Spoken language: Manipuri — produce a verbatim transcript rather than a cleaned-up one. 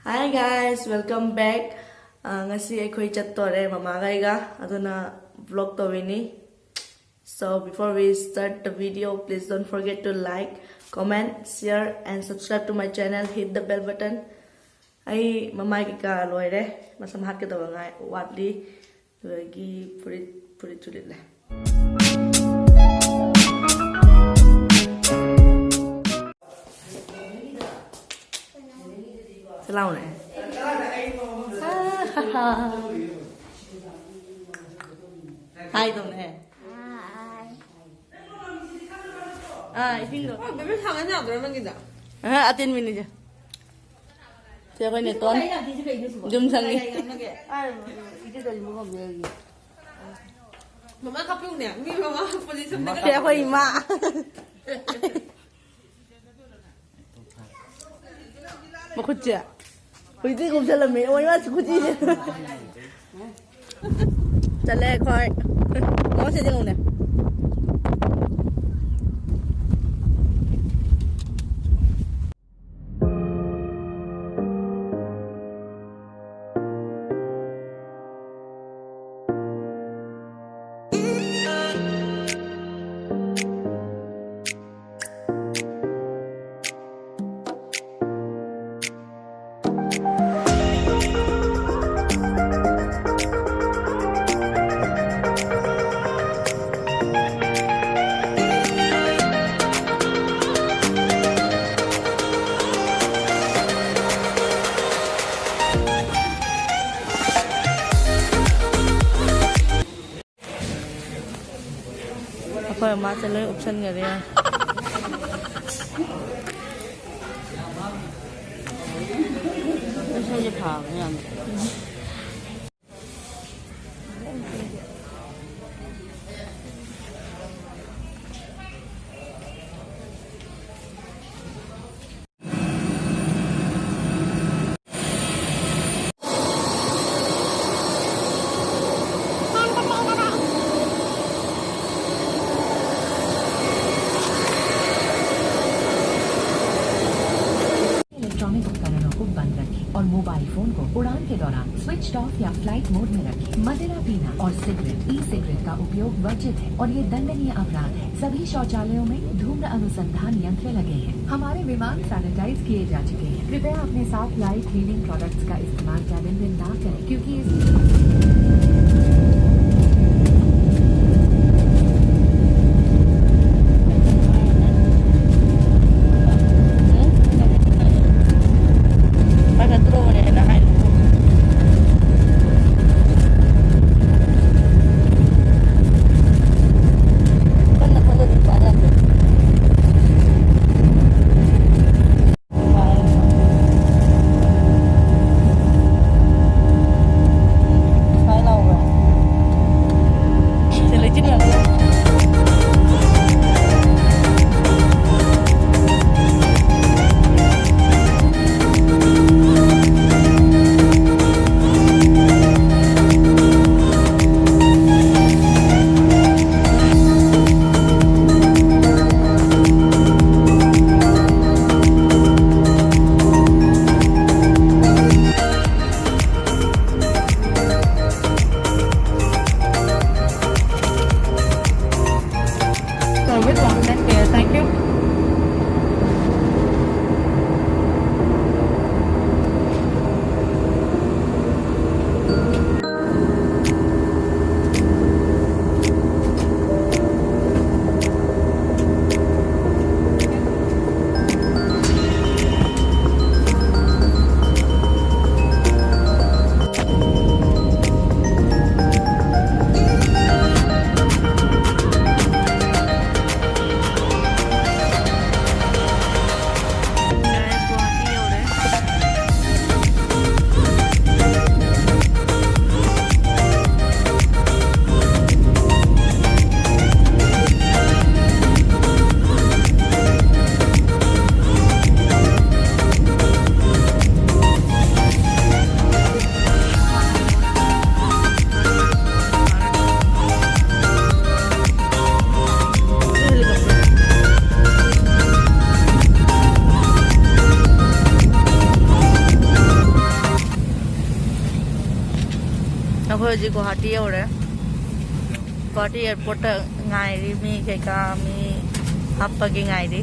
Hi guys, welcome back. ꯑ, ꯉꯁꯤ ꯑꯩꯈꯣꯏ ꯆꯠꯇꯣꯔꯦ ꯃꯃꯥꯒ ꯑꯩꯒ, ꯑꯗꯨꯅ vlog ꯇꯧꯔꯤꯅꯤ. So before we start the video, please don't forget to like, comment, share and subscribe to my channel. Hit the bell button. ꯑꯩ ꯃꯃꯥꯏ ꯀꯩꯀꯥ ꯂꯣꯏꯔꯦ, ꯃꯁꯝ ꯍꯥꯠꯀꯗꯕ ꯉꯥꯏ ꯋꯥꯠꯂꯤ, ꯑꯗꯨꯗꯒꯤ ꯐꯨꯔꯤꯠ ꯐꯨꯔꯤꯠꯁꯨ ꯂꯤꯠꯂꯦ꯫ ꯁꯤ ꯂꯥꯎꯅꯦ꯫ ꯍꯥꯏꯗꯧꯅꯦ꯫ ꯑꯥ, ꯏꯁꯤꯡꯗꯣ꯫ ꯑꯣ, ꯕꯦꯕꯤ ꯁꯥꯡꯍꯟ ꯌꯥꯗ꯭ꯔꯣ ꯅꯪꯒꯤꯗꯣ? ꯑꯍ, ꯑꯇꯦꯟꯕꯤꯅꯤꯁꯦ꯫ ꯁꯤ ꯑꯩꯈꯣꯏ ꯅꯦꯇꯣꯟ꯫ ꯌꯨꯝ ꯁꯪꯉꯤ꯫ ꯃꯃꯥ ꯀꯥꯞꯄꯤꯌꯨꯅꯦ꯫ ꯃꯤ ꯃꯃꯥ position ꯁꯤ ꯑꯩꯈꯣꯏ ꯏꯃꯥ꯫ ꯃꯈꯨꯠꯁꯦ꯫ ꯍꯧꯖꯤꯛꯇꯤ ꯀꯨꯞꯁꯜꯂꯝꯃꯦ꯫ ꯑꯣ, ꯏꯃꯥ ꯈꯨꯖꯤꯁꯦ꯫ ꯆꯠꯂꯦ ꯑꯩꯈꯣꯏ꯫ ꯃꯃꯥ ꯁꯤꯗ ꯌꯦꯡꯉꯨꯅꯦ꯫ ꯑꯩꯈꯣꯏ ꯃꯃꯥꯁꯦ ꯂꯣꯏ ꯎꯞꯁꯟꯈꯔꯦ꯫ ꯏꯁꯩꯁꯦ ꯐꯕꯅꯦ ꯌꯥꯝ꯫ को बंद रखें और मोबाइल फोन को उड़ान के दौरान स्विच ऑफ या फ्लाइट मोड में रखें। मदिरा पीना और सिगरेट, ई सिगरेट का उपयोग वर्जित है और ये दंडनीय अपराध है। सभी शौचालयों में धूम्र अनुसंधान यंत्र लगे हैं। हमारे विमान सैनिटाइज किए जा चुके हैं। कृपया अपने साथ लाई क्लीनिंग प्रोडक्ट्स का इस्तेमाल कैबिन में ना करें, क्योंकि इस ꯍꯧꯖꯤꯛ ꯒꯨꯍꯥꯇꯤ ꯌꯧꯔꯦ꯫ ꯒꯨꯍꯥꯇꯤ ꯑꯦꯌꯥꯔꯄꯣꯔꯠꯇ ꯉꯥꯏꯔꯤ, ꯃꯤ ꯀꯩꯀꯥ, ꯃꯤ ꯍꯥꯞꯄꯒꯤ ꯉꯥꯏꯔꯤ꯫